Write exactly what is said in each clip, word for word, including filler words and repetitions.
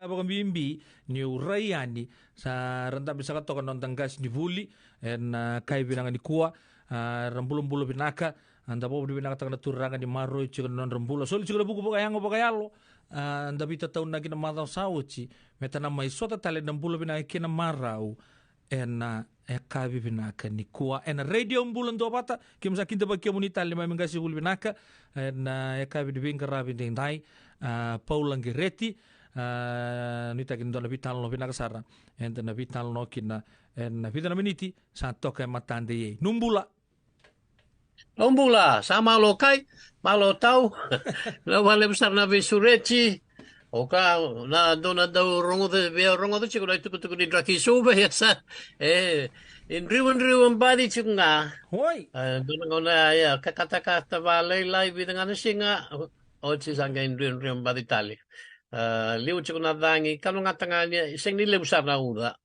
Vakabibi niu rai yani sa ra dabe saka toka na noda qasenivuli ena yakavi vinaka nikua. A, ra bulabula vinaka. A, da vakavinavinakataka na Turaga ni maroroi tiko na nodra bula, soli tiko na vuku vakayago vakayalo. A, da veitataunaki na macawa sa oti me da na mai sota tale na bula vinaka kei na marau ena yakavi vinaka nikua ena Radio Bula Duavata. Keimami sa kidavaki kemuni tale mai me qasenivuli vinaka ena yakavi ni veiqaravi daidai. A, Paula Qereti, a, nuitaki ni dua na veitalanoa vinaka sara eda na veitalanoa kina ena vica na miniti sa toka e matada. Ia, nu bula. Au bula, sa malo kai, malo tau. Na valevu sara na veisureti. O ka, na dou na dau rogoca, via rogoca tiko na itukutuku ni draki Suva, ia sa. E, e drivadriva baci tiko ga. Oi. E, dou na gauna, ia, kakatakata valailai vica ga na siga. Oti sa qai drivadriva baci tale. E, liu tiko na cagi, kalougata ga ni, sega ni levu sara na uca.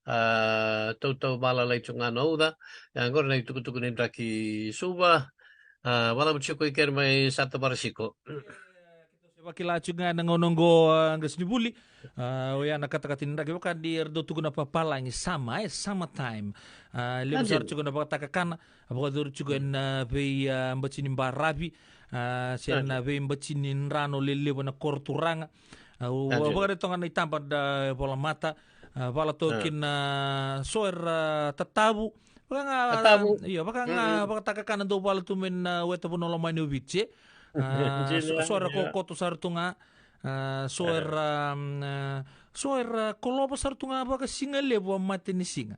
A, tautau valalai tiko ga na uca. Ia, qori na itukutuku ni draki Suva. A, valavu tiko i keri mai Sata Varesiko. Se vakila tiko ga na gauna oqo, a, qasenivuli. A, oya na katakata ni draki vaka ni era dau tukuna papalagi summer, e, summer time. A, levu sara tiko na vakatakakana, a, vakayacori tiko ena vei, a, bati ni baravi, a, se na vei bati ni drano lelevu ena koro turaga. A, u vakaraitaka toka na itaba da volamata, a, vala toka kina so era tatavu. Vaka ga, io, vaka ga vakatakakana dau vala tu mai na weta vanua lomani o Viti, e. A, so, so era kokoto sara tu ga, a, so era, mm, a, so era kolova sara tu ga vakasigalevu a mata ni siga.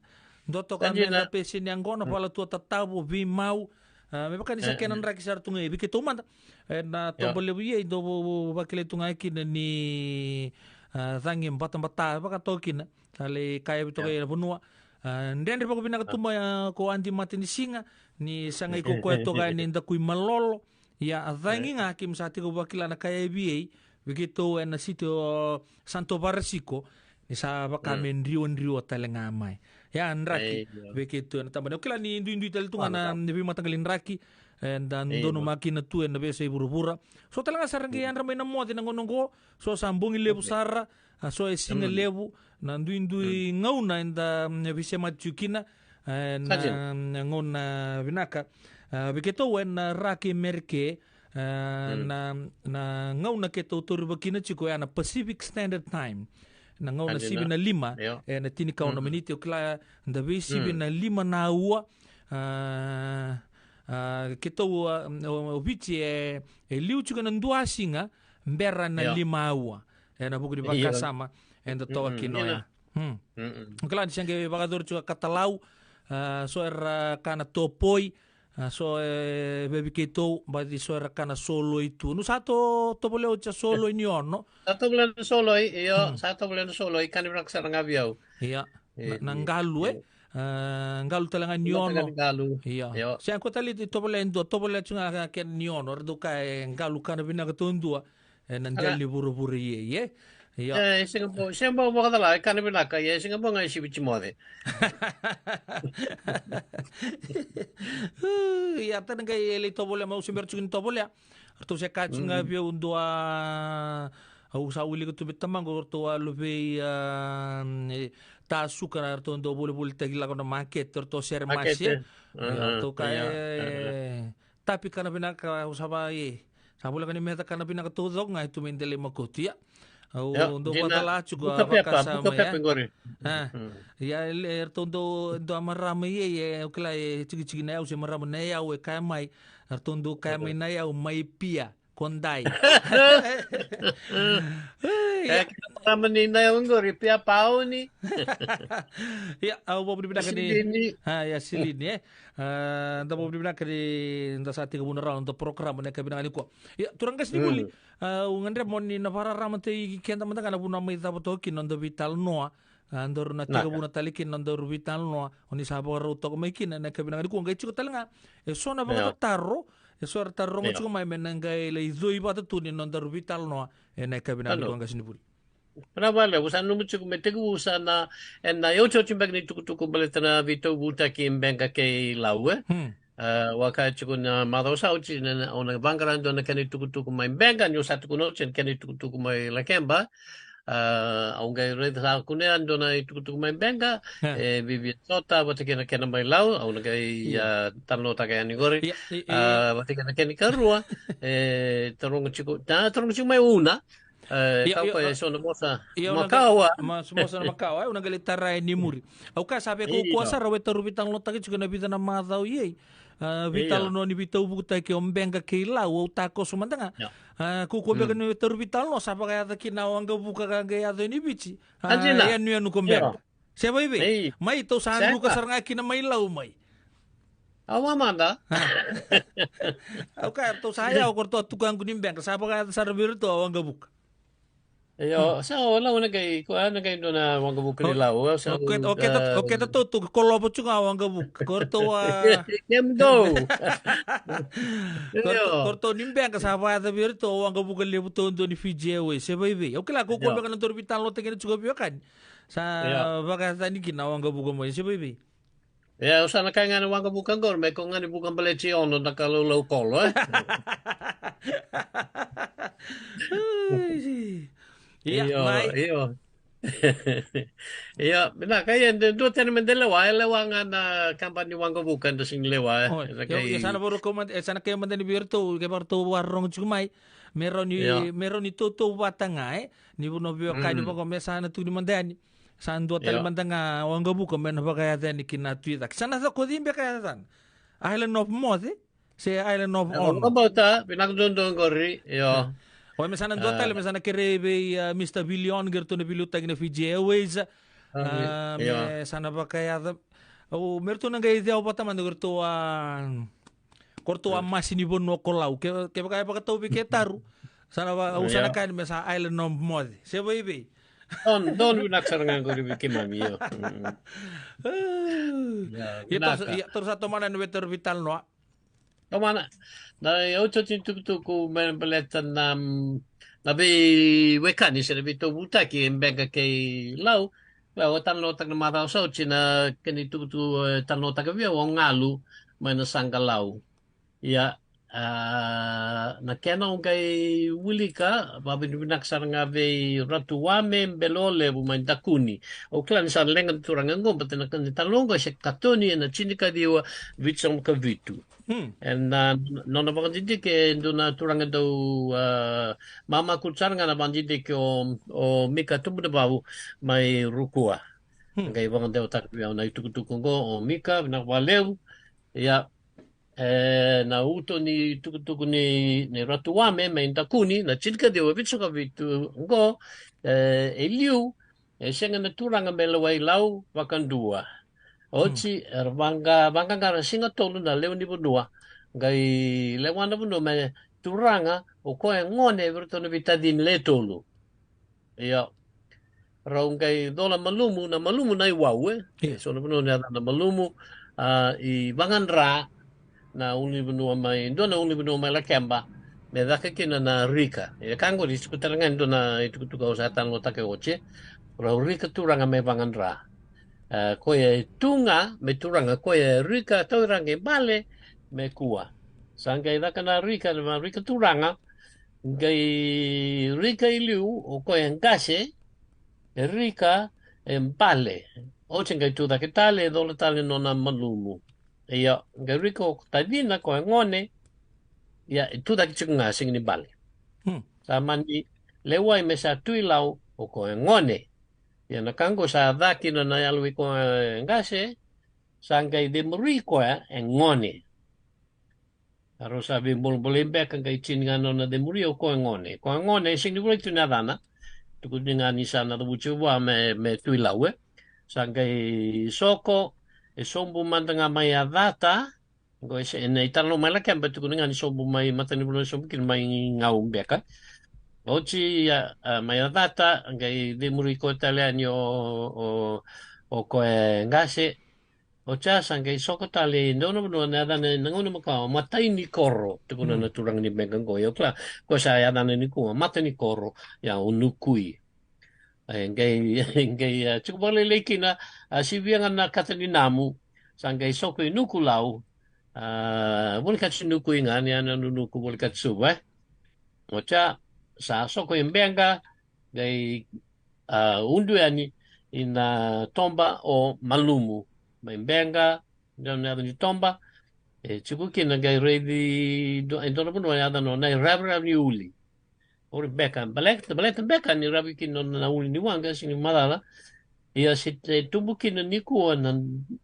Dua toka me na pese ni yaqona, vala tu a tatavu, veimau, a, me vaka ni sa kena draki sara tu ga e vei keitou mada. Ena toba levu ia, e dau vakilai tu ga kina ni, a, cagi batabata, vaka toka kina. Sa lai kayavi toka ia na vanua. A, dredre vakavinaka tu mai, a, ko Adi Matanisiga, ni sa qai ko koya toka ni daku i Malolo. Ia, a cagi ga keimami sa tekivu vakila na kayavi ei, vei keitou ena siti o Santo Varesiko, ni sa vaka me driwadriwa tale ga mai. Ia, draki, vei keitou ena tabana. O kila ni duidui tale tu ga na veimataqali draki, eda donumaka kina tu ena veiyasai vuravura. So tale ga sa ra qai yadra mai na moce na gauna oqo, so sa bogi levu sara, a, so e siga levu, na duidui gauna eda, mm, veisemati tiko kina, e, na, na gauna vinaka. A, vei keitou ena ra kei Merike, a, na, na gauna keitou taurivaki kina tiko, e, na Pacific Standard Time. Na gauna sivi na lima, ena tinikaono miniti, o kila da veisivi na lima na aua, a, a, keitou, a, o, o Viti e, e liu tiko ena dua siga, bera na lima aua. Ena vuku ni vakasama eda toka kina oya. Hmm. Kila ni se qai vakayacori tiko a katalau, a, so era kana topoi, a, so e vei keitou, baci so era kana soloi tu. Nu sa to, tovolea oti a soloi ni ono. Sa tovolea na soloi, io, sa tovolea na soloi, kani vinaka sara ga vei au. Ia, na, na qalu, e. A, qalu tale ga ni ono. Qalu. Ia. Se qai ko tale i tovolea e dua, tovolea tiko ga kena ni ono, era dau kaya e qalu kana vinaka taudua. Ena dela ni vuravura i ei, e? Io. E, e sega bau, sega bau vakacala, e kana vinaka, ia e sega bau ga e sivi timoce. Ia, tana qai e lai tovolea, mau se bera tiko ni tovolea. Ratou se ka tiko ga vei au dua, au sa wilika tu vei tamaqu, ratou a luvei, a, e, ta suka, ratou dau volivolitaki lako na makete, ratou sere masi. Ia, ratou ka e, tapi kana vinaka, au sa va, e, sa voleka ni meca kana vinaka taucoko ga e tu mai Delai Makoti, ia. Au dau vakacala tiko a vakasama, e. Ia, e, ratou dau, dau a marama, e, e, au kila e tikitiki na yau se marama na yau e kaya mai. Ratou dau kaya mai na yau mai Pia, ko dai. E, kila marama ni na yau qori, Pia Pauni. Ia, au vakavinavinaka ni. Silini. A, ia, Silini, e. A, da vakavinavinaka ni da sa tekivu na rawa na noda porokaramu ena yakavi vinaka nikua. Ia, turaga qasenivuli, a, au gadreva mo ni na vakararamataki keda mada ga na vanua mai cava toka kina na noda veitalanoa. A, daru na tekivuna tale kina na nodaru veitalanoa, o ni sa vakarau toka mai kina ena yakavi vinaka nikua. Qai tiko tale ga eso na vakatataro, eso era taroga tiko mai me na qai lai coi vata tu ni nodaru veitalanoa ena yakavi vinaka nikua, qasenivuli. Vinaka vakalevu, sa nanuma tiko me tekivu sa na, ena iotioti beka ni tukutuku baleta na veitauvutaki Beqa kei Lau, e. Hmm. A, au a kaya tiko na macawa sa oti, na, na, au na vaqara dua na kena itukutuku mai Beqa, niu sa tukuna oti na kena itukutuku mai Lakeba. A, au qai raica sa kunea dua na itukutuku mai Beqa, e Vivi Sota vata kei na kena mai Lau, au na qai a, talanoataka yani qori. Ia, i- i- A, vata kei na kena ikarua, e taroga tiko, na taroga tiko mai Una. E, ia, kau ia, ko e a- so na vosa ia, au na qai- makawa. Ma- so vosa na makawa, au na qai lai tara e ni muri. Au kaya sa vei kau kua Io. sara, au e taru veitalanoataki tiko na vica na macawa i ai. A, Io. veitalanoa ni veitauvukutaki o Beqa kei Lau, au takoso mada ga. Io. A, kau kua beka Mm. ni taru veitalanoa, sa vakayaca kina o Waqavuka ka qai yaco ni Viti. A, Anjina. yanuyanu ko Io. Beqa. Se vaivei. Ei. Mai, tou sa Sega. druka sara ga kina mai Lau mai. Au a mada. Au kaya, tou sa yawa ko ratou a tukaqu ni Beqa, sa vakayaca sara vei ratou a Waqavuka. Io, sa o Lau na qai, ko a na qai dua na Waqavuka ni Lau, o sa O keda, o keda, a, o keda tou, tou kolovo tu ga o Waqavuka. Ko ratou a Kemudou. Ko ratou, Io. ko ratou ni Beqa sa vakayaca vei ratou o Waqavuka levu tou dua ni Fiji Airways, se vaivei. Au kila, kau kua Io. beka na taru veitalanoataki na tiko veiwekani. Sa Io. vakayaca ni kina o Waqavuka mai, se vaivei. Ia, au sa na kaya ga na Waqavuka qori, me ko ga ni vuka baleti ono na ka laulau kolo, e? Ia, Io, mai. io. Ia, vinaka, ia, de dua tani me de lewa, e lewa ga na kaba ni Waqavuka, da sigi lewa, e. Oi, Na ia, kai ia, sa na varakou mada, e, sa na kaya mada ni vei iratou, ke varatou vakarorogo tiko mai, me rau ni, Ia. me rau ni toutou vata ga, e? Ni vanua veiwekani Mm. vaka me sa na tukuni mada yani. Sa dua tale Ia. mada ga o Waqavuka me na vakayaca yani ki na Tui Cake. Sa na cako cei beka yacana? Island of Moth, e? Se Island of E, Ono? Vabauta, vinaka duadua qori, io. O me sa na dua A. tale, me sa na kerei vei, a, Mister Vilion, qai ratou na veiliutaki na Fiji Airways. A, A, io. me sa na vakayaca. O, me ratou na qai cea vata mada qai ratou a, ko ratou a masi ni vanua ko Lau. Ke, kevaka e vakatau vei ke taru. Sa na va, au sa na Io. kaya ni me sa Island of Moth. Se vaivei. Don, don vinaka sara ga qori vei keimami, io. Mm. A. Ia, tou sa, Vinaka. ia, tou sa tomana na veitarovi talanoa. Tomana, na iotioti ni tukutuku me baleta na, mm, na veiwekani se na veitauvutaki e Beqa kei Lau. Lau, a talanoataka na macawa sa oti na kena itukutuku, e, talanoataka vei au o Galu mai na Saqa Lau. Ia, a, na kena au qai wilika, vakavinavinaka sara ga vei Ratu Wame Belo Levu mai Dakuni. Au kila ni sa leqa na turaga qo, baleta na kena talanoa qo e se katoni ena tinikaciwa vitusagavulu ka vitu. Hmm. Ena, a, nona vakadidike e dua na turaga dau, a, mamakutu sara ga na vakadidike o, o Mika Tubunavavu mai Rukua. Hmm. Qai vakadewataka vei au na itukutuku qo o Mika, vinaka vakalevu. Ia, e, na uto ni tukutuku ni, ni Ratu Wame mai Dakuni, na tinikaciwa vitusagavulu ka vitu qo, e, e liu, e sega na turaga me lewai Lau vakadua. Oti, era vaqa, vaqaqara siga tolu na lewe ni vanua. Qai lewa na vanua me turaga, o koya e gone vei iratou na veitacini le tolu. Io. Rau qai cola malumu, na malumu na iwau, e? Io. E so na vanua na yacana na malumu, a, i Vagadra, na ulunivanua mai, dua na ulunivanua mai Lakeba, me caka kina na rika. E ka qori, e tiko tale ga e dua na itukutuku au sa talanoataka oti. Rau rika turaga mai Vagadra. A, koya e tu ga me turaga, koya e rika tauiraqi bale me kua. Sa qai caka na rika, na rika turaga, qai rika i liu, o koya e qase, e rika, e bale. Oti qai tu cake tale, e cola tale nona malumu. Ia, qai rika o tacina, koya e gone, ia, e tu cake tiko ga, sega ni bale. Hmm. Sa mani lewai me sa Tui Lau, o koya e gone. Ia, na ka qo sa ca kina na yalo i koya e qase, sa qai cemuri koya e gone. A rau sa veibolebole beka qai tini ga nona cemuri o koya e gone. Koya e gone, e sega ni volai tu na yacana. Tukuni ga ni sa na cavuti vua me, me Tui Lau, e. Sa qai soko, e sobu mada ga mai Yacata. Qo e se, na italanoa mai Lakeba, tukuni ga ni sobu mai, matanivanua e sobu kina mai Gau beka. Oti, a, a, mai Yacata, qai cemuri koya tale yani o, o, o koya e qase. Oti a sa qai soko tale i dua na vanua na yacana ena gauna makawa o Matainikoro, tukuna Mm. na turaga ni Beqa qo, ia au kila, ko sa yacana nikua, Matainikoro, ia o Nukui. E, qai, qai, a, tiko vakalailai kina, a, sivia ga na kaca ni namu, sa qai soko i Nukulau, a, volekati Nukui ga, ni a na Nuku volekati Suva, e. Oti a, sa soko i Beqa, qai a, udu yani ina toba o Malumu mai Beqa, dua na yaca ni toba. E tiko kina qai raici e dua na vanua e yaca na Nai Raviravi ni Uli. O ira Beqa, baleta, baleta Beqa ni ravi kina na uli ni waqa, sega ni macala. Ia se tubu kina nikua na,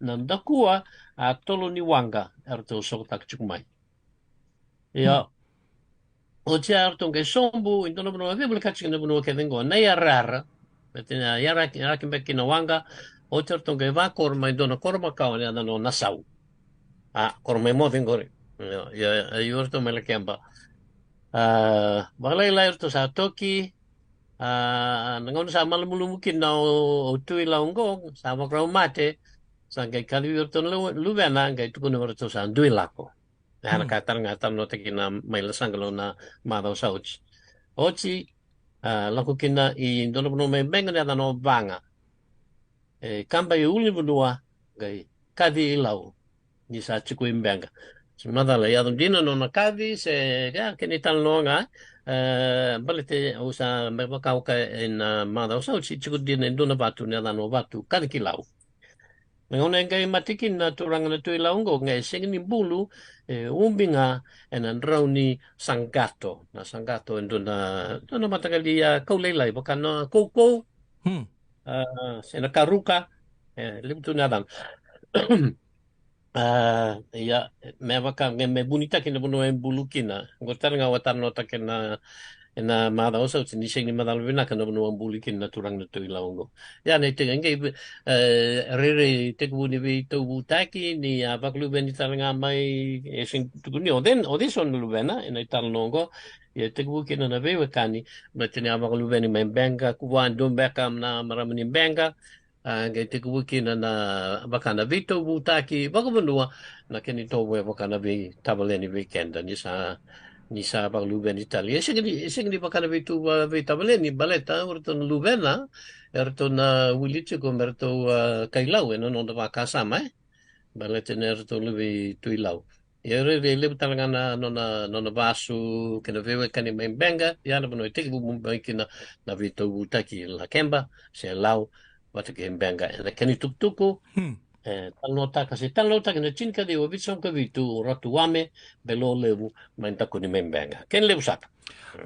na dakua a tolo ni waqa eratou sokotaka tiko mai. Ia oti eratou qai sobu e dua na vanua, veivolekati tiko na vanua kece qo, Nai Yarayara. Baleta ni a yaraki, yaraki beka kina waqa. Oti eratou qai vakoro mai dua na koro makawa e yaca na Nasau. A koro mai moce qori. Ia, ia, ia eratou mai Lakeba. A vakalailai eratou sa toki. A na gauna sa malumalumu kina o, o Tui Lau qo, sa vakarau mate. Sa qai kacivi eratou na lu-, luvena, qai tukuna vei eratou sa dui lako. Ia na ka tale ga e talanoataki na mai Lasaqalo na macawa sa oti. Oti, a lako kina i dua na vanua mai Beqa e yaca na Vaga. E kaba i ulunivanua, qai kaci i Lau ni sa tiko i Beqa. Se macala e yaco dina na nona kaci, se ia kena italanoa ga. E baleta au sa mai vakaoka ena macawa sa oti, tiko dina e dua na vatu e yaca na Vatu Kaci ki Lau. Na gauna e qai mate kina na turaga na Tui Lau qo, qai sega ni bulu, e ubi ga ena drau ni saqato. Na saqato e dua na, dua na mataqali a kau lailai vaka na koukou. A se na karuka. E levu tu na yacana. A ia, me vaka qai me vunitaki na vanua e bulu kina. Qo tale ga au a talanoataka ena, ena macawa sa oti ni sega ni macala vinaka na vanua buli kina na turaga na Tui Lau qo. Ia na iteki qai, e rairai tekivu ni veitauvutaki ni a vakaluveni tale ga mai, e sega ni tukuni o cei, o cei so na luvena ena italanoa qo. Ia tekivu kina na veiwekani, baleta ni a vakaluveni mai Beqa, kua dua beka na marama ni Beqa. A qai tekivu kina na vaka na veitauvutaki vakavanua, na kena itovo e vaka na veitavaleni vei keda ni sa, ni sa vakaluveni tale. E sega ni, e sega ni vaka na veitau-, veitavaleni, baleta o ratou na luvena, e ratou na wili tiko me ratou a kai Lau ena noda vakasama, e baleta ni ratou luve i Tui Lau. Ia e rairai levu tale ga na nona, nona vasu kei na veiwekani mai Beqa, ia na vanua e tekivu mai kina na veitauvutaki Lakeba se Lau vata kei Beqa ena kena itukutuku. E talanoataka se talanoataki na tinikaciwa vitusagavulu ka vitu o Ratu Wame Belolevu mai Dakuni mai Beqa. Kena levu saka.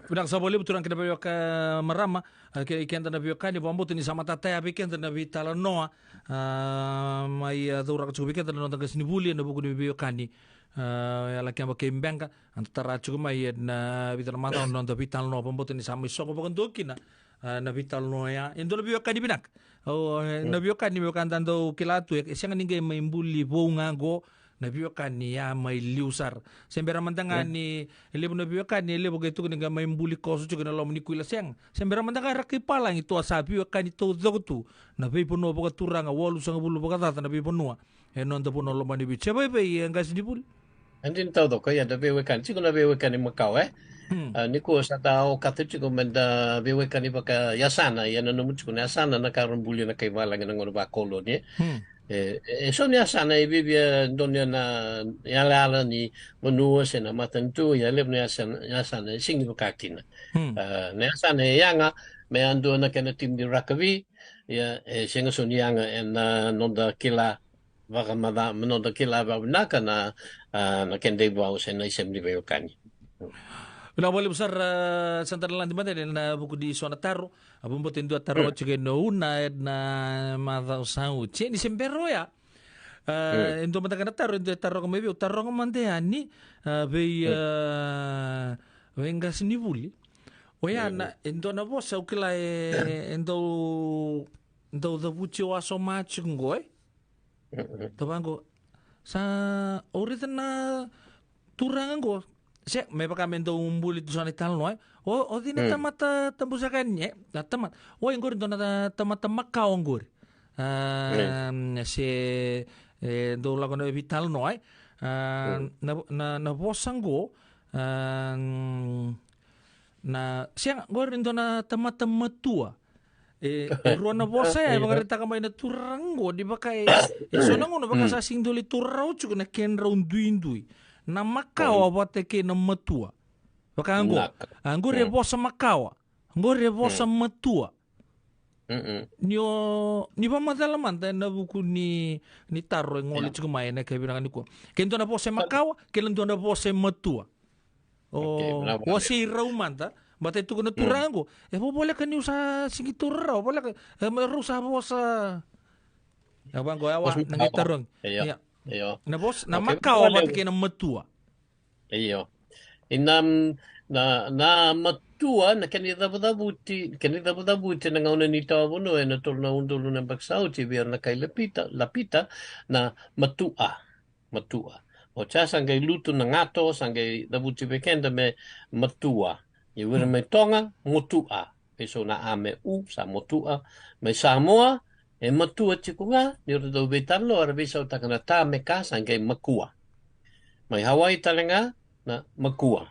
Vinaka sa vakalevu turaga kei na veiweka marama, a, kei keda na veiwekani, vakabauta ni sa matata ya vei keda na veitalanoa, a, mai, a, cauraka tiko vei keda na noda qasenivuli ena vuku ni veiwekani. A, e Lakeba kei Beqa, eda tara tiko mai ena vica na macawa na noda veitalanoa, vakabauta ni sa mai sogo vakadua kina, a, na veitalanoa ya. E dua na veiwekani vinaka. O, e, na veiwekani me vaka da dau kila tu, e sega ni qai mai buli vou ga qo, na veiwekani ya mai liu sara. Se bera mada ga ni, e levu na veiwekani, e levu qai tukuni ga mai buli koso tiko ena loma ni kuila, sega. Se bera mada ga ra kai palagi tu a sa veiwekani taucoko tu na veivanua vakaturaga, walusagavulu vakacaca na veivanua e noda vanua lomani Viti. Se vaivei e qasenivuli? E dina taucoko, ia da veiwekani tiko na veiwekani makawa, e. A, nikua sa da okata tiko me da veiwekani vakayasana, ia nanuma tiko na yasana na ka ra buli na kai valagi na gauna vakoloni, e. E, e so na yasana e viavia donuya na yalayala ni vanua se na matanitu, ia levu na yasana, yasana e sega ni vaka kina. A, na yasana e yaga me yadua na kena timi ni rakavi, ia e sega so ni yaga ena noda kila vakamaca, me noda kila vakavinaka na, a, na keda ivau se na isema ni veiwekani. Vinaka vakalevu sara, a, sa da na lade mada ena vuku ni so na taro. A vakabauta e dua taro tiko ena una ena macawa sa oti. Ia ni se bera oya, a, e dua mada ga na taro e dua e taroga mai vei au, taroga mada yani, a, vei, a, vei qasenivuli. Oya na, e dua na vosa au kila e, e dau, dau cavuti au wasoma tiko qo, e. Tau vaqo. Sa, o raica na turaga qo. Se, me vaka me dau buli tu so na italanoa, e. O, o cei na tamata tabusaka yani, e? Na tamata. O, e qori dua na tamata makawa qori. A, se, e, dau lako na veitalanoa, e. A, na, na, na vosa qo, a, na, sega, qori dua na tamata matua. E, e rua na vosa ya e vakaraitaka mai na turaga qo, ni vaka e, e so na gauna vaka sa sega ni dau lai taura rawa tiko na kedrau duidui. Na makawa vata kei na matua. Vaka qo. A, qori e vosa makawa. Qori e vosa matua. Mm-mm. Ni o, ni vakamacala mada ena vuku ni, ni taro e gole Io. tiko mai ena kevinaga nikua. Ke dua na vosa e makawa, ke dua na vosa e matua. O, Okay, vinaka vakalevu. Wasei rau mada, baleta e tukuna na turaga qo, e vo voleka niu sa sigi taura rawa, voleka, e, ma rau sa vosa. E vaqo, e wa, Vosa na qai makawa. tarogi. Io, Ia. io. Na vosa, na Okay, makawa vinaka vata vakalevu. kei na matua. Io. Ina, na, na matua, na kena icavucavuti, kena icavucavuti na gauna ni tawa vanua ena tolu na udolu na yabaki sa oti vei ira na kai Lapita, Lapita, na matua, matua. O ca sa qai lutu na gato, sa qai cavuti vei keda me matua. Ia vei ira mai Toga, motua. Veisau na a me u, sa motua. Mai Samoa, e matua tiko ga, ni ra dau veitalanoa, era veisautaka na ta me ka, sa qai makua. Mai Hawaii tale ga, na makua.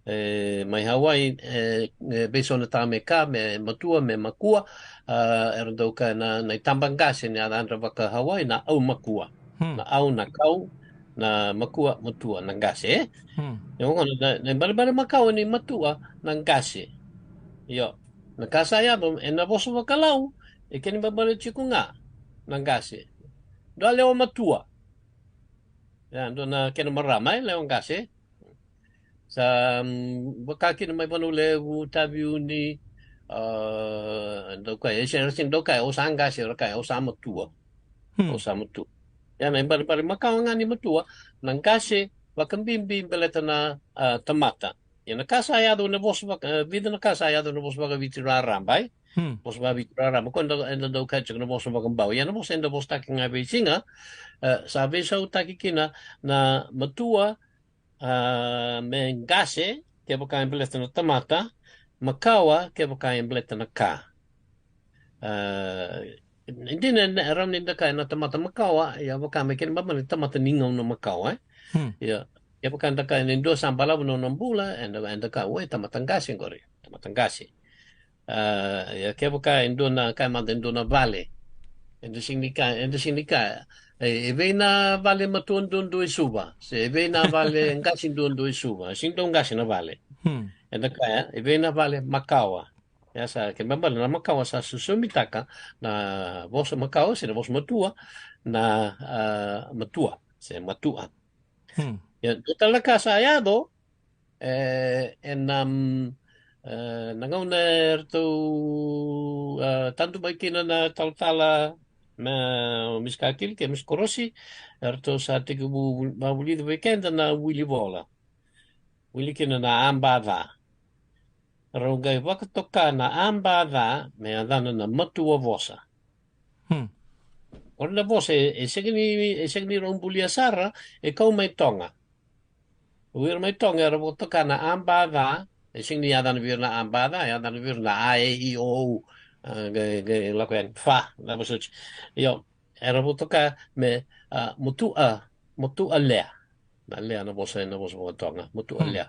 E, mai Hawaii, e, e, veisau na ta me ka, me matua, me makua, a, era dau kaya na, na itaba qase ni yacadra vaka Hawaii, na au makua. Hmm. Na au, na kau, na makua, matua, na qase, e? Hmm. Io, na, na, na ibalebale makawa ni matua, na qase. Io, na ka sa yaco, ena vosa vakalau, e kena ibalebale tiko ga, na qase. Dua lewa matua. Ia, dua na kena marama, e, lewa qase. Sa, mm, vaka kina mai Vanua Levu, Taveuni, a, dau kaya, e sega, sega dau kaya, o sa qase, era kaya, o sa matua. Hmm. O sa matua. Ia, na ibalebale makawa ga ni matua, na qase, vakabibi baleta na, a, tamata. Ia na ka sa yaco na vosa vaka, e, vica na ka sa yaco na vosa vakaviti raraba, e? Hmm. Vosa vakaviti raraba, ko eda, eda dau kaya tiko na vosa vakabau. Ia na vosa eda vosataka ga e veisiga, e, sa veisautaki kina na matua, a, me qase, kevaka e baleta na tamata, makawa, kevaka e baleta na ka. A, e dina, e rawa ni da kaya na tamata makawa, ia vaka me kena ibalebale na tamata ni gauna makawa, e? Hmm. Ia, kevaka da kaya ni dua sa balavu na nona bula, eda, eda kaya, o, e tamata qase qori, tamata qase. A, ia kevaka e dua na, kaya mada e dua na vale. Eda sega ni kaya, eda sega ni kaya, e, e vei na vale matua duadua e Suva, se e vei na vale qase duadua e Suva, sega ni dau qase na vale. Hmm. Eda kaya, e vei na vale makawa. Ia sa, kena ibalebale na makawa sa sosomitaka na vosa makawa, se na vosa matua, na, a, matua, se matua. Hmm. Ia, dua tale na ka sa yaco, e, ena, mm, e, na gauna eratou, e, tadu mai kina na talatala, na Miss Kakili kei Miss Korosi, eratou sa tekivu vavulici vei keda na wili vola. Wili kina na a ba ca. Rau qai vakatoka na a ba ca me yacana na matua vosa. Hmm. Qori na vosa e, e sega ni, e sega ni rau bulia sara, e kau mai Toga. O ira mai Toga era vakatoka na a ba ca, e sega ni yacana vei ira na a ba ca, e yacana vei ira na a, e, i, o, u. A, qai, qai lako yani, fa, na vosa oti. Io, era vakatoka me, a, matua, matua lea. Na lea na vosa, na vosa vakaToga, matua Hmm. lea.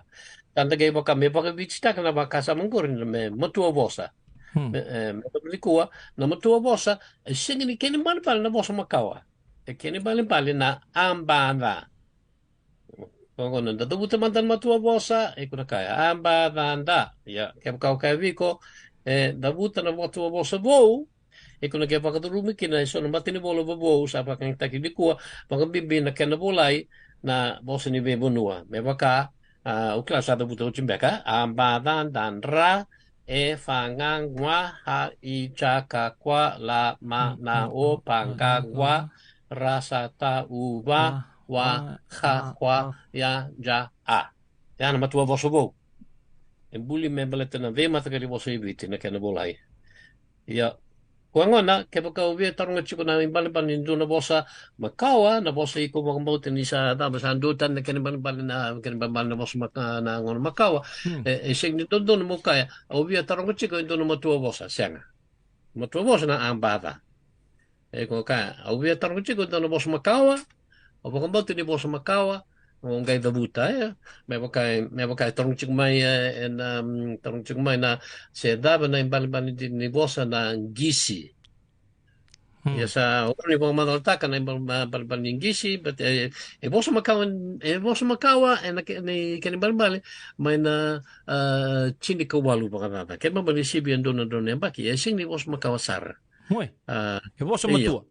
Ka da qai vaka me vakavititaka na vakasama qori me matua vosa. Hmm. Me, e, me vakanikua, na matua vosa, e sega ni kena ibalebale na vosa makawa. E kena ibalebale na a ba ca. Ko gona, da cavuta mada na matua vosa, e kuna kaya, a ba ca da. Ia, kevaka o kaya vei iko, e, cavuta na matua vosa vou, e kuna ke vakacurumi kina e so na matanivola vovou sa vakayagataki nikua, vakabibi na kena volai na vosa ni veivanua. Me vaka, a, au kila sa cavuta oti beka, a ba ca da dra, e fa ga gua ha i ja ka kua la ma na o pa ga gua ra sa ta u va wa ha kwa ya ja a. Ya na matua vosa vou. E buli me baleta na veimataqali vosa i Viti na kena volai. Ia, koya gona, kevaka o via taroga tiko na ibalebale ni dua na vosa makawa, na vosa iko vakabauta ni sa cava, sa dua tani na kena ibalebale na, kena ibalebale na vosa maka-, na gona makawa. Hmm. E, e sega ni dodonu mo kaya, au via taroga tiko e dua na matua vosa, sega. Matua vosa na a ba ca. E ko kaya, au via taroga tiko e dua na vosa makawa, au vakabauta ni vosa makawa, o qai cavuta, e, me vaka, me vaka e taroga tiko mai, e, e na, mm, taroga tiko mai na, se cava na ibalebale ni, ni vosa na qisi. Hmm. Ia sa, o ni vakamacalataka na ibalebale ni qisi, but e, e vosa makawa, e vosa makawa, e na ke-, ni kena ibalebale, mai na, a, tinikawalu vakacaca. Kena ibalebale ni sivi e dua na drau na yabaki, e sega ni vosa makawa sara. Oi. A, e vosa matua.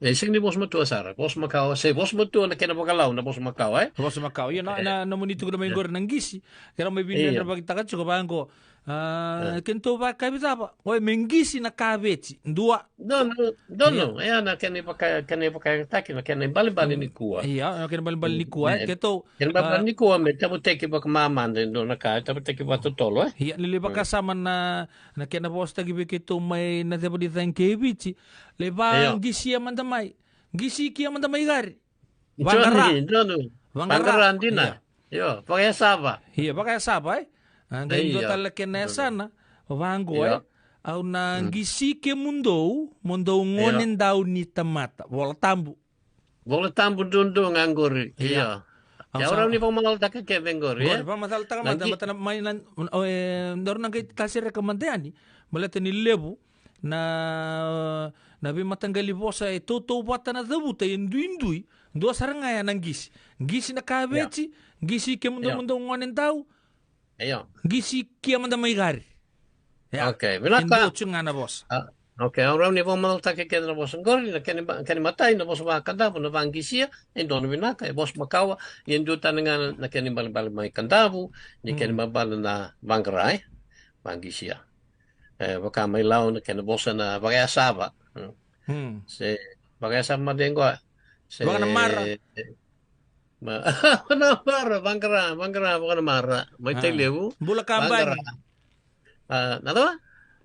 E sega ni vosa matua sara. Vosa makawa, se vosa matua na kena vakalau, na vosa makawa, e? Vosa makawa. Ia na, na, na moni tukuna mai qori na qisi. Kera mai vinadra vakitaka tiko vaqo. A, kena tou vakavicava. Oi, me qisi na kaveti. Dua. No, no, no, no. Ia na kena ivaka, kena ivakataki, na kena ibalebale ni kua. Ia, na kena ibalebale ni kua, e, keitou. Kena ibalebale ni kua, me tavuteki vakamamada, e dua na ka, tavuteki vakatotolo, e? Ia, ni lai vakasama na, na kena vosataki vei keitou mai na ceva ni cagi kei Viti. Lai vaqisia mada mai. Qisi kia mada mai qari. Vaqara. Vaqara dina. Io, vakayasava. Io, vakayasava, e? A, qai dua tale kena yasana, vaqo, e? Au na qisi kemudou, mo dou gone dau ni tamata. Vola tabu. Vola tabu dudu ga qori. Io. Au sa rau ni vakamacalataka ke vei qori, e? Qori, vakamacalataka mada, mada na mai na, e, daru na qai tasereka mada yani, baleta ni levu, na, na veimataqali vosa e tautauvata na cavuta e duidui, dua sara ga ya na qisi. Qisi na kaveti, qisi kemudou, mudou gone dau, qisi kia mada mai qari. Ia. Okay, vinaka. E dua tu ga na vosa. A, okay, au rau ni vakamacalataka kece na vosa qori, na kena iba-, kena imatai, na vosa vakadavu, na vaqisia, e dua na vinaka, e vosa makawa, ia e dua tani ga na kena ibalebale mai Kadavu, ni kena ibalebale na vaqara, e? Vaqisia. E, vaka mai Lau na kena vosa na vakayasava. Hmm. Se vakayasava mada qo. Se vakanamara. Ma-, vakanamara, vaqara, vaqara, vakanamara. Mai Tailevu. Bula kabani. Vaqara. A, na cava?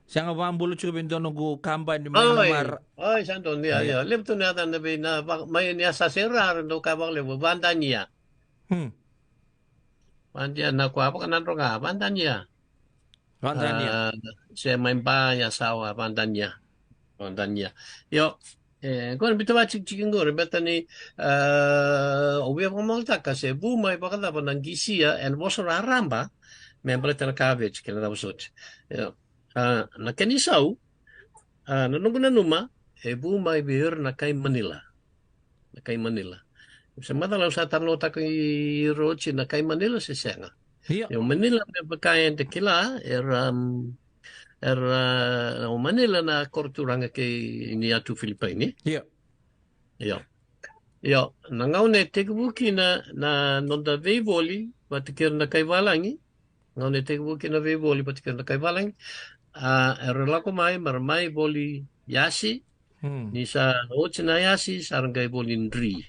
Sega, vakabula tiko vei dua noqu kabani mai Namara. Oi, sa donu, ia, ia. Levu tu na yacana vei na, va-, mai ni a sa sera, era dau kaya vakalevu, vadania. Hmm. Vadania na kua vakanadroga, vadania. Vadania. A, se mai Ba, Yasawa, vadania. Vadania. Io, e, qori biuta vakatikitiki qori, baleta ni, a, au via vakamacalataka se vu mai vakacava na qisia, ena vosa raraba, me baleta na kaveti, kei na cava soti. Io. A, na kena isau, a, na noqu nanuma, e vu mai vei ira na kai Manila. Na kai Manila. Se macala au sa talanoataka i ira oti na kai Manila se sega. Ia. Io, Manila me vaka eda kila, era, um, era, o Manila na koroturaga kei Niatu Filipaini. Ia. Io. Io, na gauna e tekivu kina na noda veivoli vata kei ira na kai valagi, gauna e tekivu kina na veivoli vata kei ira na kai valagi, a, era lako mai, mera mai voli yasi, ni sa oti na yasi, sa ra qai voli dri.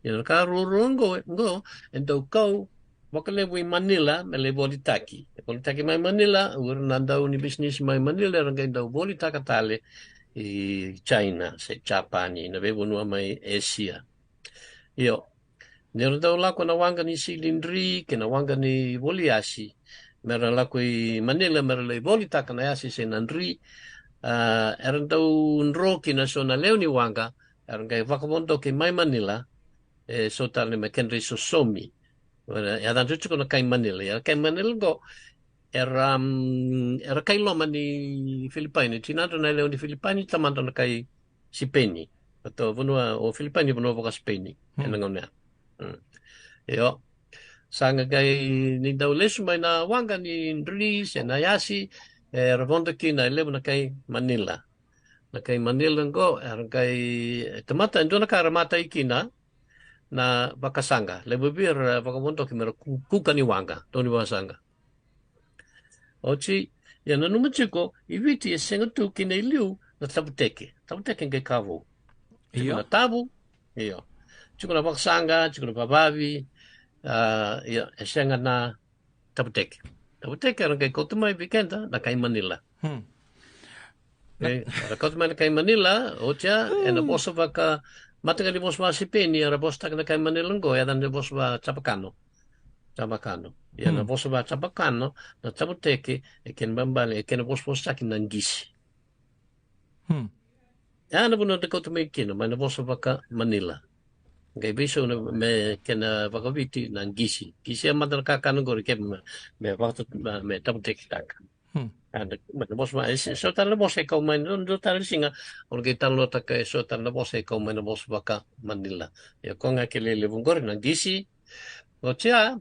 Ia na ka ruarua qo, qo, e dau kau vakalevu i Manila me lai volitaki. E volitaki mai Manila, o ira na dau ni bisinisi mai Manila, era qai dau volitaka tale i China, se Japani, na veivanua mai Asia. Io, ni ra dau lako na waqa ni sili dri, kei na waqa ni voli yasi, me ra lako i Manila, me ra lai volitaka na yasi se na dri, a, era dau dro kina so na lewe ni waqa, era qai vakavodoki mai Manila, e so tale me kedra isosomi. Era, e yaca tu tiko na kai Manila. Ia, kai Manila qo, era, mm, era kai loma ni Filipaini. Tinadra na lewe ni Filipaini, tamadra na kai Sipeni. Baleta vanua, o Filipaini vanua vaka Sipeni. Hmm. Ena gauna ya. Hmm. Io. Sa qai ni dau lesu mai na waqa ni dri, se na yasi, era vodo kina e levu na kai Manila. Na kai Manila qo, era qai, e tamata, e dua na ka era matai kina, na vakasaqa. Levu vei ira era vakavodoki me ra ku-, kuka ni waqa, dau ni vakasaqa. Oti, ia nanuma tiko, i Viti e sega tu kina i liu na tavuteke. Tavuteke qai ka vou. Tiko na tavu, io. Tiko na vakasaqa, tiko na vavavi, a, ia, e sega na tavuteke. Tavuteke era qai kauta mai vei keda na kai Manila. Hmm. E, era kauta mai na kai Manila, oti ya, ena vosa vaka, mataqali vosa vaka Sipeni, era vosataka na kai Manila qo, e yaca na vosa vaka Japakano. Japakano. Ia na vosa vaka Japakano, na tavuteke, e kena ibalebale, e kena vosavosataki na qisi. Hmm. Ya na vanua da kauta mai kina, mai na vosa vaka Manila. Qai veisau na me kena vakaviti na qisi. Qisi e mada na kakana qori ke me, me vakatu-, me, me tavutekitaka. Hmm. A, na, na vosa mai, e, so tale na vosa e kau mai, dua, dua tale na siga, au na qai talanoataka e so tale na vosa e kau mai na vosa vaka Manila. Ia, ko ga kele levu qori na qisi. Oti ya,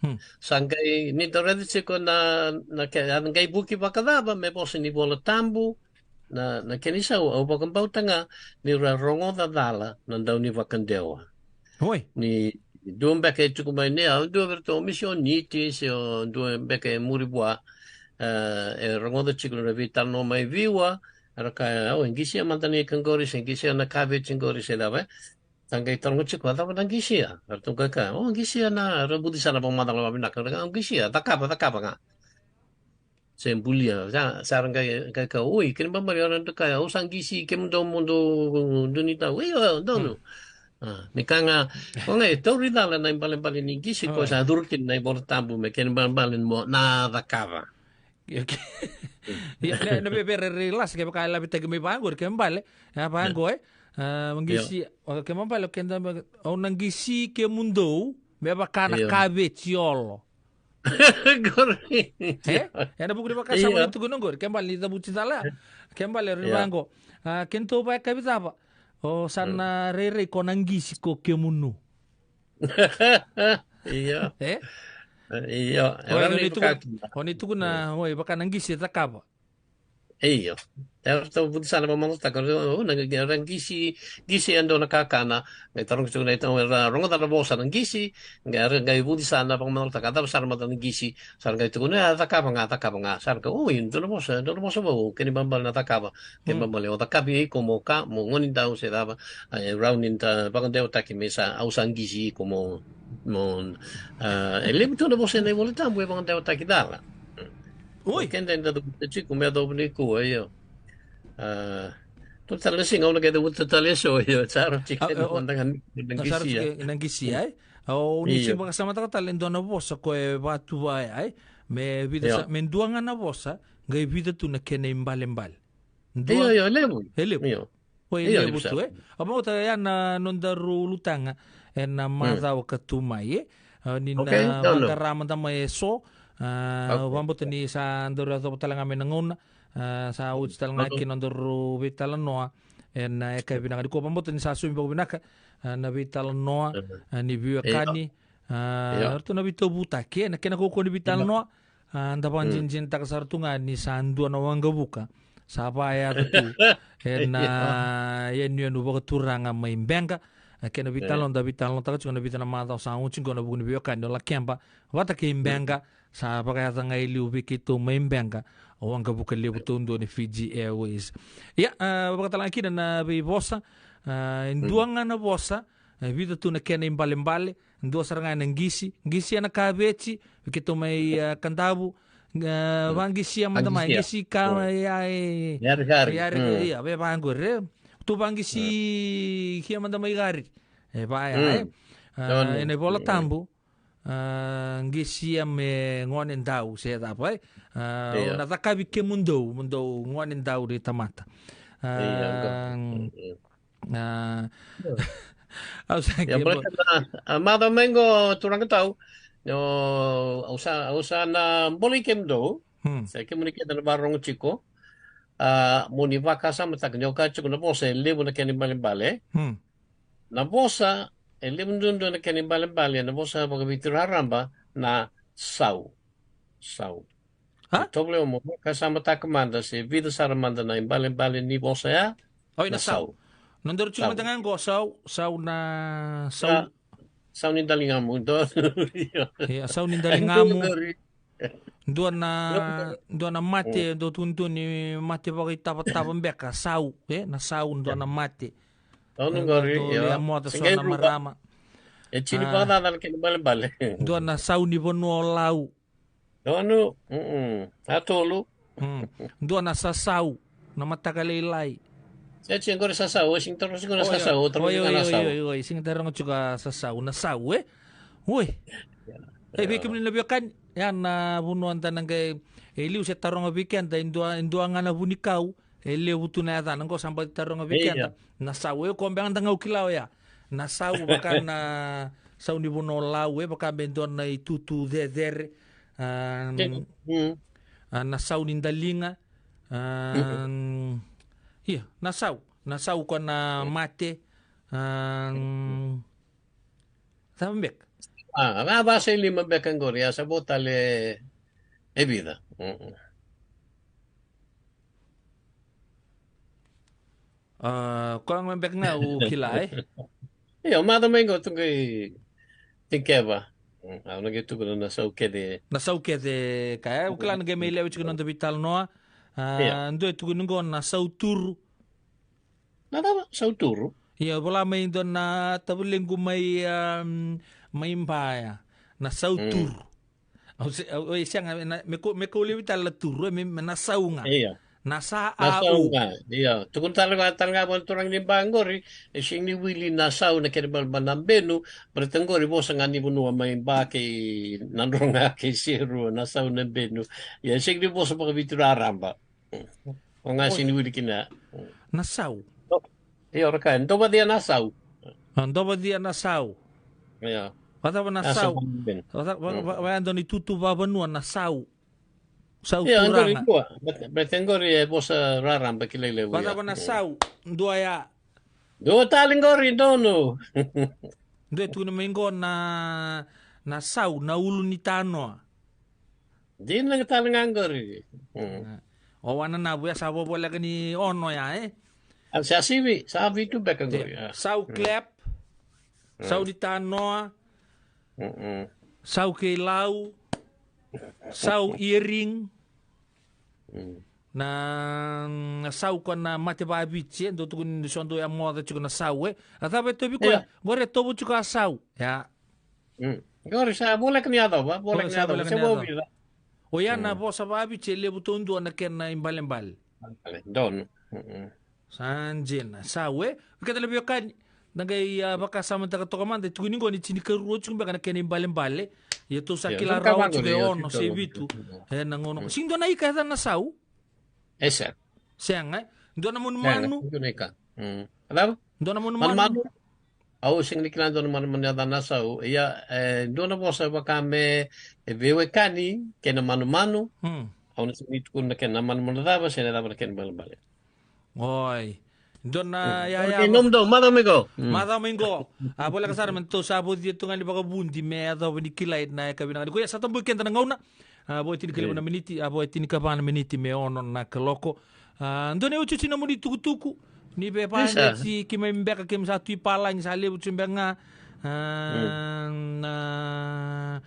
Hmm. sa qai, ni dau raica tiko na, na ke, a qai vuki vakacava me vosa ni Vola Tabu, na, na kena isau, au vakabauta ga ni ra rogoca cala na dau ni vakadewa. Oi. Ni dua beka e tuku mai ni, au dua vei ratou misioniti, se o dua beka e muri vua, e, e rogoca tiko na veitalanoa mai Viwa, era kaya, au, e qisia mada ni ka qori, se qisia na ka vei tiko qori, se cava, e. Sa qai taroga tiko, a cava na qisia? Ratou qai kaya, o, qisia na, ra vuci sara vakamacala vakavinaka, ra kaya, o, qisia, cakava, cakava ga. Se bulia, sa, sa ra qai, qai kaya, oi, kena ibalebale, o ra dau kaya, au sa qisi kemudou mo dou, dou ni tau, io, donu. Hmm. A, ni ka ga, o qai, tauri cala na ibalebale ni qisi, ko Oi. sa curu kina na iVola Tabu, me kena ibalebale mo na cakava. Ia, na, na vevere rei lasa, kevaka e lavitaki mai vaqori, kena ibalebale, e vaqo, e? A, Io. qisi, o, kena ibalebale, o keda, au na qisi kemudou, me vaka na Io. kaveti olo. Qori. E? E na vuku ni vaka sa Io. mai tukuna qori, kena ibalebale ni cavuti cala. Kena ibalebale, rei Io. vaqo. A, kena tou vakavi cava. O sa Mm. na rairai ko na qisi ko kemunu. Io. E? Io. Oi, Era o ni ni tukuna, vaka kina. o ni tukuna, Mm. oi, vaka na qisi e cakava. Io. Era tou vuci sara vakamacataka, o, na, era qisi, qisi e dua na kakana, qai tarogi tiko na iTaukei, era rogoca na vosa na qisi, qai era qai vuci sara vakamacataka, a cava sara mada na qisi, sa ra qai tukuna, e, cakava ga, cakava ga, sa ra qai, oi, dua na vosa, dua na vosa vou, kena ibalebale na cakava, kena Mm. ibalebale, o cakavi iko mo ka, mo gone dau se cava, a, e rawa ni da vakadewataki me sa, au sa qisi iko mo, mo, a, e levu tu na vosa ena iVola Tabu e vakadewataki cala. Oi. Keda eda cavuta tiko me yacova nikua, io. A, dua tale na siga au na qai cavuta tale eso, io, sa rauti A, keda a, o, mada ga ni na a, sa rauti qisi, a. ke na qisi, ai? Au ni Io. sega ni vakasamataka tale e dua na vosa ko e vatuva, ai? Me vica Io. sa, me dua ga na vosa, qai vica tu na kena ibalebale. Dua Io, io, e levu. E levu. Io. Oi, Io, levu levu tu, sa. e? Au vakabauta ya na nodaru ulutaga ena Mm. macawa ka tu mai, e? A, ni Okay, na no, no. vaqara mada mai eso, a, Okay. au vakabauta ni sa daru yacova tale ga mai na gauna, a, sa oti tale ga Okay. kina nodaru veitalanoa ena yakavi vinaka nikua. Au vakabauta ni sa saumi vakavinaka, a, na veitalanoa, Mm. a, ni veiwekani, Io. a, Io. ratou na veitauvutaki, e, na kena kaukauwa ni veitalanoa, Io. a, da Mm. vakadinadinataka sara tu ga ni sa dua na waqavuka sa vakayaco tu ena yanuyanu vakaturaga mai Beqa. A, kena veitalanoa Mm. da veitalanoataka tiko na vica na macawa sa oti qo ena vuku ni veiwekani o Lakeba vata kei Mm. Beqa, sa vakayaco ga e liu vei keitou mai Beqa o waqavuka levu taudua ni Fiji Airways. Ia, a, vakatalega kina na veivosa, a, e dua Mm. ga na vosa, e vica tu na kena ibalebale, dua sara ga ena qisi, qisi ena kaveti, vei keitou mai, a, Kadavu, a, Mm. vaqisia mada mai, Vaqisia. qisi ka, Mm. ia, e, Yariyari. yari, Mm. ia, vei vaqori, e. Tou vaqisi Mm. kia mada mai Gari. E vaya, Mm. e. A, Donu. ena iVola Mm. Tabu, a, qisia me gone dau, se cava, e. A, Ia. o na cakavi kemudou, mo dou gone dau ni tamata. A, Ia, ga. Mm, mm. A, Io. au sa Ia, kila. Baleta na, a, macawa mai qo, turaga tau, o, au sa, au sa na bolei kemudou, Hmm. se kemuni kece na vakarorogo tiko, a, mo ni vakasamataka, ni o kaya tiko na vosa e levu na kena ibalebale. Hmm. Na vosa e levu duadua na kena ibalebale, na vosa vakaViti raraba na sau. Sau. Ha? E tovolea mo vakasamataka mada se vica sara mada na ibalebale ni vosa ya. Oi, na Na sau. sau. Nodaru tiko Sau. mada ga qo, sau, sau na, sau. Sa, sau ni daligamu, donu. Io. Ia, sau ni daligamu. Donu. Dua na, Donu. dua na mate, Mm. dua tu, dua ni mate vakaitavatava beka, sau, e? Na sau, dua na mate. Donu E, qori, dua io. lewe moca, Sa so qai na rua. marama. E tini A. vakacaca na kena ibalebale. Dua na sau ni vanua o Lau. Donu, mm-mm. A tolu. Mm. Dua na sasau, na mataka lailai. Se tiko qori sasau, o sega ni taroga tiko na Oi, sasau, oi, o taroga oi, tiko na oi, sau. oi, oi, oi, sega ni taroga tiko a sasau, na sau, e? Oi. Ia. E, vei Ia. kemuni na veiwekani, ya na vanua da na qai, e liu se taroga vei keda, e dua, e dua ga na vunikau, e levu tu na yacana, qo sa baci taroga vei Ia. keda. Na sau, e, ko beka da qai kila oya. Na sau, vaka na sau ni vanua o Lau, e, vaka me dua na itutu cecere. Am, Sim. Mm. A, na sau ni daliga. A, ia, na sau. Na sau ko na mate. A, cava beka? A, a, va se lima beka qori, a sa vo tale e vica. Mm. A, koya ga beka ga au kila, e? Io, maca mai qo tu qai tikeva. Mm, au na qai tukuna na sau kece. Na sau kece ka, e, au kila na qai mai lewe tiko na noda veitalanoa. A, io. Dua e tukuni qo na sau turu. Na cava? Sau turu? Ia, vola mai dua na tavalequ mai, a, mai Baya. Na sau turu. Au se, au, au sega, na, me ko, me ko levi tale na turu, e, me, me na sau ga. Io. Na sa a u. Na sau ga, io. Tukuna tale ga, tale ga vua na turaga ni Ba qori, e sega ni wili na sau na kena balebale na benu, baleta qori vosa ga ni vanua mai Ba kei Nadroga kei Serua, na sau na benu. Ia, e sega ni vosa vakaviti raraba. O ga sega ni wili kina. Na sau. Io, raka, dovacia na sau. A, dovacia na sau. Io. Vacava na sau? Vacava, va, va, va, dua ni tutu vavanua na sau. Sau turaga. Io, qori dua. Baleta, baleta qori e vosa raraba kilai levu, io. Vacava na sau? Dua ya. Dua tale qori, donu. Dua e tukuna mai qo na, na sau, na ulu ni tanoa. Dina tale ga qori. Mm. O wana na vua sa vovoleka ni ono ya, e? A, sa sivi, sa vitu beka qori, a. Sau clap, sau ni tanoa, sau kei lau, sau earring, na, na sau ko na mate vaviti, e, dou tukuni so dou ya moca tiko na sau, e. A cava e tovi koya? Qori e tovo tiko a sau. Ya. Mm. Qori sa voleka ni yacova, voleka ni yacova. Se voleka ni yacova. O ya na vosa vaviti e levu taudua na kena ibalebale. Donu. Mm-mm. Sa dina, sau, e. Keda na veiwekani, na qai, a, vakasamataka toka mada, e tukuni qo ni tinikarua tiko beka na kena ibalebale. Ia tou sa kila rawa tiko e ono se vitu. E, na gauna. Sega ni dua na ika e yaca na sau? E sega. Sega, e? Dua na manumanu. Sega, dua na ika. Mm. Cava? Dua na manumanu. Manumanu. Au sega ni kila dua na manumanu e yaca na sau. Ia, e, dua na vosa vaka me, e, veiwekani kei na manumanu. Mm. Au na sega ni tukuna na kena manumanu cava, se na cava na kena balebale. Oi. Dua na, ya, ya, kei nomudou, macawa mai qo. Mm. Macawa mai qo. A, voleka sara me tou sa vocia tu ga ni vakavudi me yacova ni kilai na yakavi vinaka nikua. Ia sa tabui keda na gauna. A, vo e tinikalevu na miniti, a, vo e tinikava na miniti me ono na kaloko. A, dua na iotioti nomuni tukutuku. Ni veivakaneti keimami beka, keimami sa tu i palagi, sa levu tu beka ga. A, na,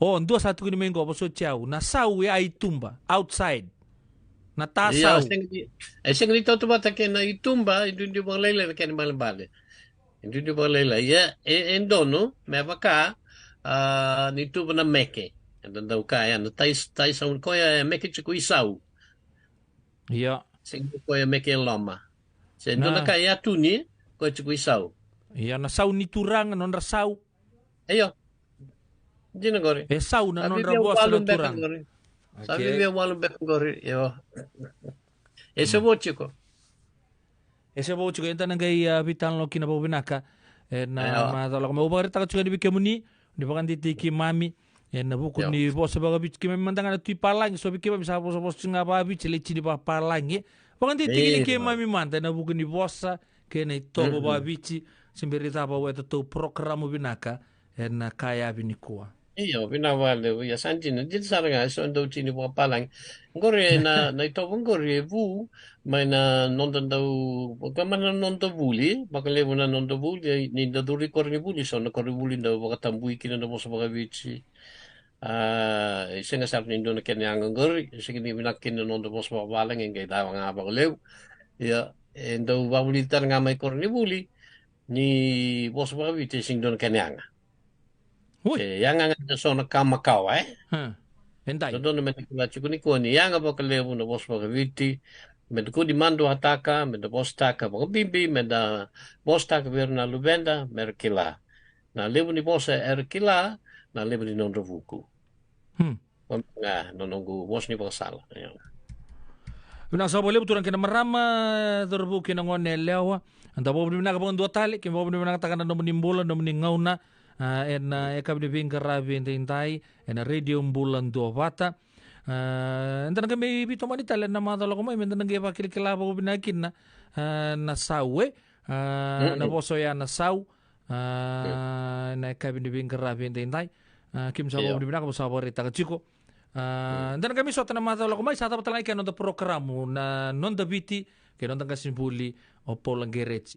o, dua sa tukuni mai qo, vosoti au. Na sau e a i tuba, outside. Na tasau. Ia, e sega ni, e sega ni tautauvata kei na i tuba, e duidui vakalailai na kena ibalebale. E duidui vakalailai. Ia, e, e donu, me vaka, a, ni tuva na meke. Eda dau kaya, na tai, tai sau koya e meke tiko i sau. Ia. Sega ni koya meke e loma. Se dua na ka e a tu ni, koya tiko i sau. Ia, na sau ni turaga, nodra sau. Io. Dina qori. E sau na nodra vosa na turaga. Sa vivia walu beka qori. Io. E se vo tiko. E se vo tiko. Eda na qai, a, veitalanoa kina vakavinaka. E na macawa lako mai. Au vakaraitaka tiko yani vei kemuni, ni vakadeitaki keimami. E na vuku ni vosa vakaviti, keimami mada ga na tu i palagi, so vei keimami sa vosavosa tiko ga vakaviti, lai tini vakapalagi. Vakadeitaki ni keimami mada, e na vuku ni vosa, kei na i tovo vakaviti, se bera ni cava o e tatou porokaramu vinaka, e na ka yavi nikua. Io, vinaka vakalevu, ia sa dina, dina sara ga, e so dau tini vakapalagi. Qori e na, na i tovo qori e vu, mai na noda dau, ka mai na noda vuli, vakalevu na noda vuli, ni da curu i koronivuli, so na koronivuli dau vakatabui kina na vosa vakaviti. A, e sega sara ni dua na kena yaga qori, e sega ni vinaka kina na noda vosa vakavalagi, e qai cava ga vakalevu. Ia, e dau vakavulici tale ga mai koronivuli, ni vosa vakaviti e sega ni dua na kena yaga. Ui. E yaga ga e so na ka makawa, e? E dai. Dodonu me da kila tiko nikua ni yaga vakalevu na vosa vakaviti, me da kua ni maduataka, me da vosataka vakabibi, me da vosataka vei ira na luveda, me ra kila. Na levu ni vosa era kila, na levu ni nodra vuku. Hmm. Ga na noqu vosa ni vakasala. Io. Vinaka saka vakalevu turaga kei na marama, cauravou kei na gone yalewa. Da vakavinavinaka vakadua tale, keimami vakavinavinakataka na nomuni bula, nomuni gauna, a, e na, e, yakavi ni veiqaravi edaidai, e na Radio Bula Duavata. A, eda na qai mai veitomani tale na macawa lako mai, meda na qai vakilakila vakavinaka kina, a, na sau, e. A, na vosa oya na sau. A, na yakavi ni veiqaravi edaidai. A, keimami sa vakavinavinaka, vou sa vakaraitaka tiko. A, eda na qai mai sota na macawa lako mai, sa cava tale ga kina na noda porokaramu, na Noda Viti, kei na noda qasenivuli o Paula Gereti.